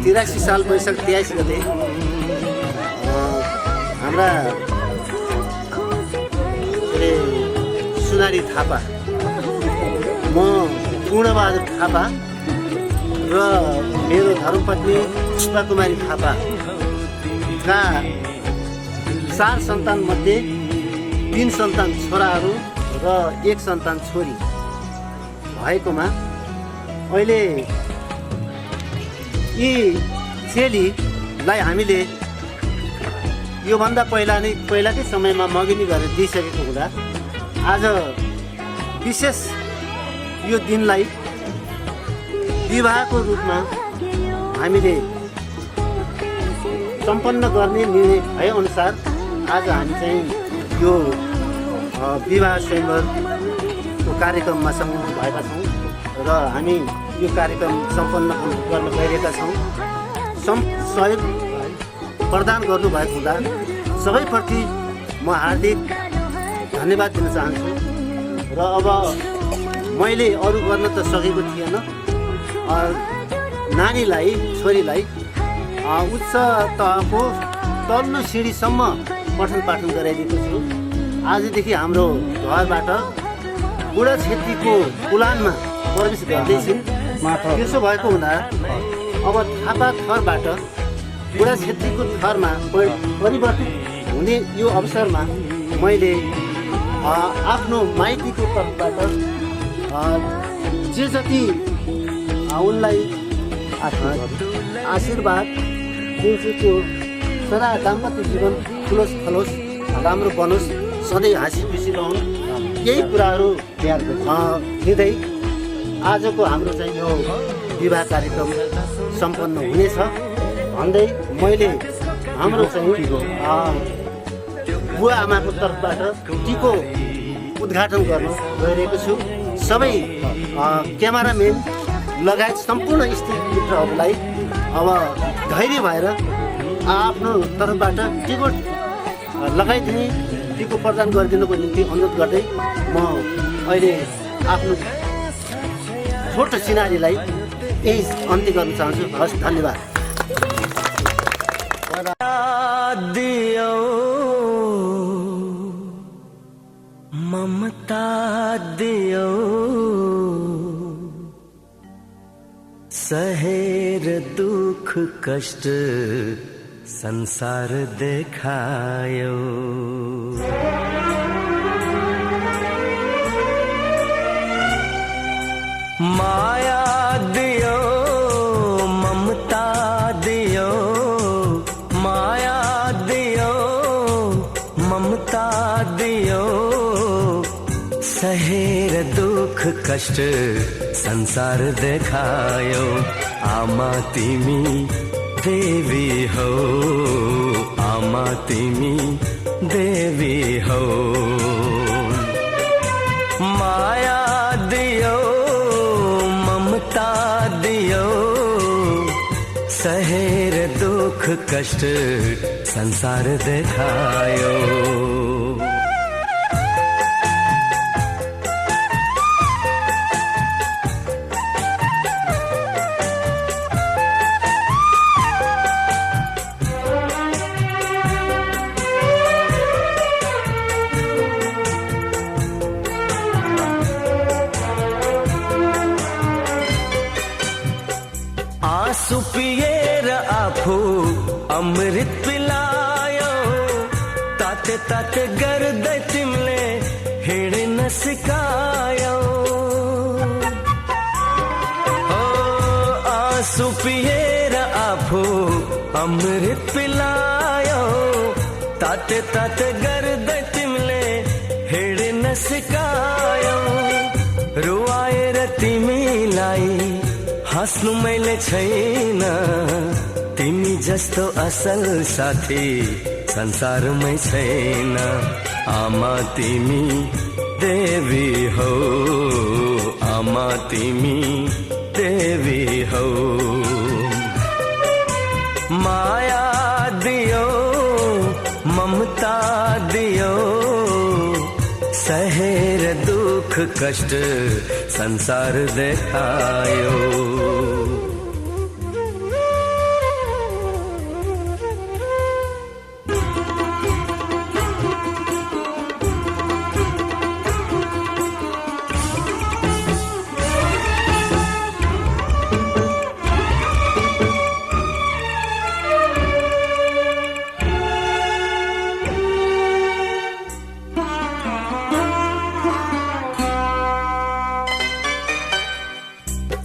तिरासी साल वैशाख 23 गते हाम्रा सुनारी थापा, म पूर्णबहादुर थापा र मेरो धर्मपत्नी पुष्पा कुमारी थापाका 4 सन्तान मध्ये 3 सन्तान छोराहरू र 1 सन्तान छोरी भएकोमा अहिले यी चेलीलाई हामीले योभन्दा पहिलाकै समयमा मगनी गरेर दिइसकेको हुँदा आज विशेष यो दिनलाई विवाहको रूपमा हामीले सम्पन्न गर्ने निर्णय भएअनुसार आज हामी चाहिँ यो विवाह स्वयंवरको कार्यक्रममा सम्मिलित भएका छौँ र हामी यो कार्यक्रम सम्पन्न गर्न गइरहेका छौँ। सहयोग प्रदान गर्नुभएको हुँदा सबैप्रति म हार्दिक धन्यवाद दिन चाहन्छु। र अब मैले अरू गर्न त सकेको थिएन, नानीलाई छोरीलाई उच्च तहको तल्लो सिँढीसम्म पठन पाठन गराइदिएको छु। आजदेखि हाम्रो घरबाट बुढा छेत्रीको पुलानमा प्रवेश गर्दैछु। त्यसो भएको हुँदा अब थापा थरबाट बुढा छेत्रीको थरमा परिवर्तित हुने यो अवसरमा मैले आफ्नो माइतीको तर्फबाट जे जति उनलाई आशीर्वाद दिन्छु त्यो सदा दाम्पत्य जीवन ठुलोस् फलोस्, राम्रो बनोस्, सधैँ हाँसी खुसी रहौँ, यही कुराहरू दिँदै आजको हाम्रो चाहिँ यो विवाह कार्यक्रम सम्पन्न हुनेछ भन्दै मैले हाम्रो चाहिँ बुवा आमाको तर्फबाट टीको उद्घाटन गर्न गइरहेको छु। सबै क्यामेराम्यान लगायत सम्पूर्ण स्त्री मित्रहरूलाई अब धैर्य भएर आफ्नो तर्फबाट टीको लगाइदिने, टीको प्रदान गरिदिनुको निम्ति अनुरोध गर्दै म अहिले आफ्नो छोटो सिनारीलाई यही अन्त्य गर्न चाहन्छु। हस्, धन्यवाद। ममता दियो सहेर दुख कष्ट संसार देखायो, माया दियो ममता दियो, माया दियो ममता दियो सहेर दुख कष्ट संसार देखायो। आमा तिमी देवी हो, आमा तिमी देवी हो, माया दियो ममता दियो सहेर दुख कष्ट संसार देखायो। आँसु पिएर आफू अमृत पिलायो, ताते ताते गर्दै तिमीले हिँड्न सिकायो। आँसु पिएर आफू अमृत पिलायो, ताते ताते गर्दै तिमीले हिँड्न सिकायो। रुवाएर तिमीलाई हाँस्नु मैले छैन, तिमी जस्तो असल साथी संसारमै छैन। आमा तिमी देवी हो, आमा तिमी देवी हो, कष्ट संसार देखायो।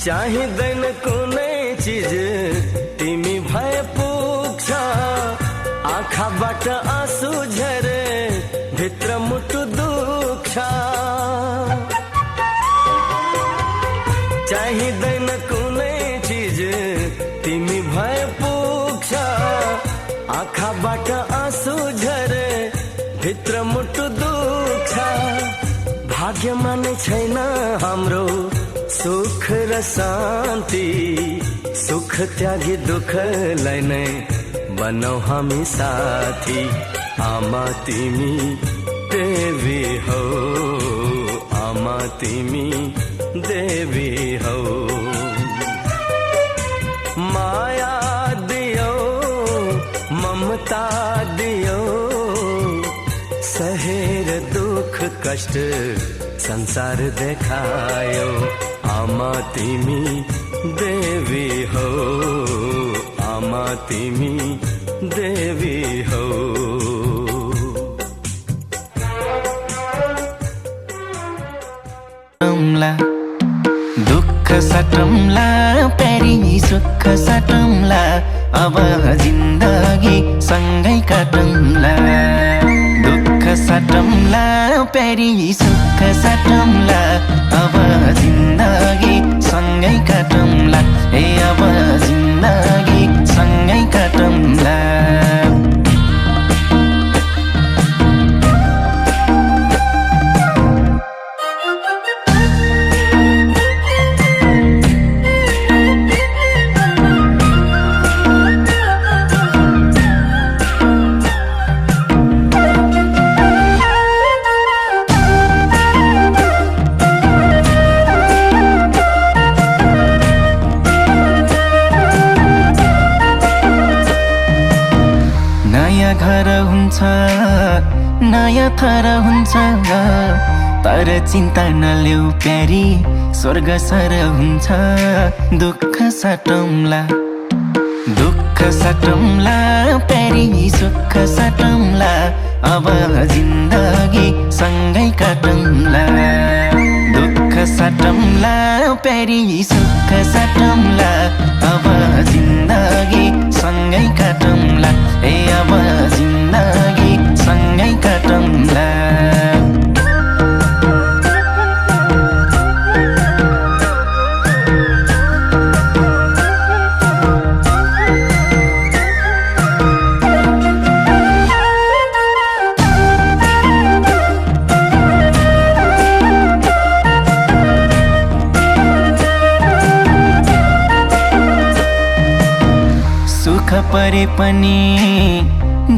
चाहिँदैन कुनै चिज तिमी भए पुग्छ, आँखाबाट आँसु झरे भित्र मुटु दुख्छ। चाहिँदैन कुनै चिज तिमी भए पुग्छ, आँखाबाट आँसु झरे भित्र मुटु दुख्छ। भाग्यमा नै छैन हाम्रो सुख र शान्ति, सुख त्यागी दुःखलाई नै बनौ हामी साथी। आमा तिमी देवी हौ, आमा तिमी देवी हौ। माया दियो ममता दियो, सहेर दुःख कष्ट संसार देखायो। आमा तिमी देवी हौ, आमा तिमी देवी हौ। दुःख सटमला प्यारी सुख सटमला, अब जिन्दगी सँगै काटौँला। दुःख सटमला प्यारी सुख सटमला, अब जिन्दगी सँगै काटौँला। ए अब जिन्दगी सँगै काटौँला। घर हुन्छ नयाँ थर हुन्छ, तर चिन्ता नलेऊ प्यारी स्वर्ग सर हुन्छ। दुःख सटौँला दुःख सटौँला प्यारी सुख सटौँला, अब जिन्दगी सँगै काटौँला। दुःख सटौँला प्यारी सुख सटौँला, अब जिन्दगी सँगै काटौँला। ए अब जिन्दगी सँगै काटौँला। सुख परे पनि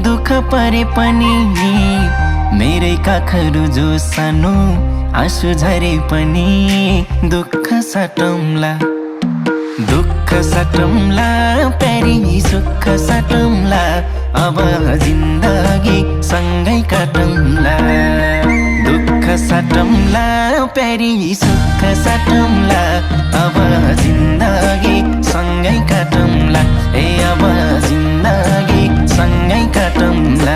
दुःख परे पनि, मेरै काखहरू जो सानो आँसु झरे पनि दुःख सटौँला। दुःख सटौँला प्यारी सुख सटौँला, अब जिन्दगी सँगै काटौँला। दुःख सटौँला प्यारी सुख सटौँला, अब जिन्दगी सँगै काटौँला। ए अब जिन्दगी सँगै काटौँला।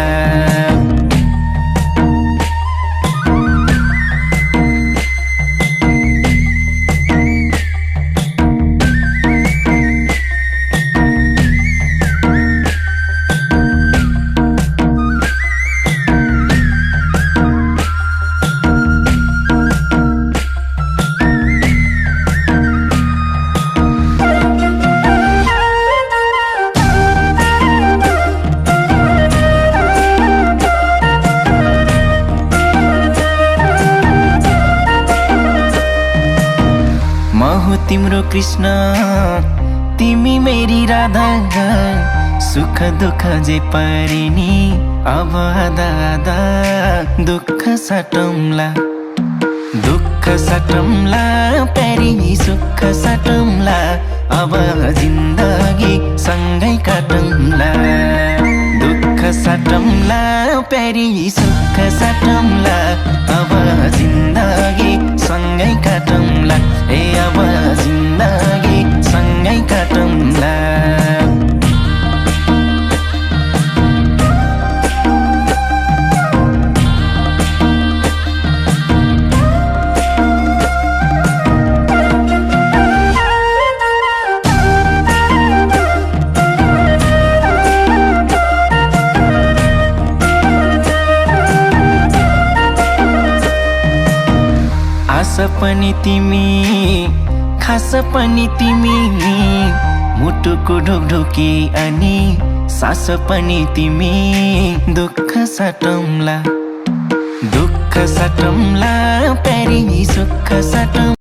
तिम्रो कृष्ण तिमी मेरी राधा, सुख दुःख जे परे नि अब आधा आधा। दुःख सटौँला दुःख सटौँला प्यारी सुख सटौँला अब जिन्दगी सँगै काटौँला दुःख सटौँला प्यारी सुख सटौँला अब जिन्दगी सँगै काटौँला ए अब जिन्दगी सँगै काटौँला आस पनि तिमी खास पनि तिमी मुटुको ढोकढोकी अनि सास पनि तिमी दुःख सटौँला प्यारी सुख सटौँ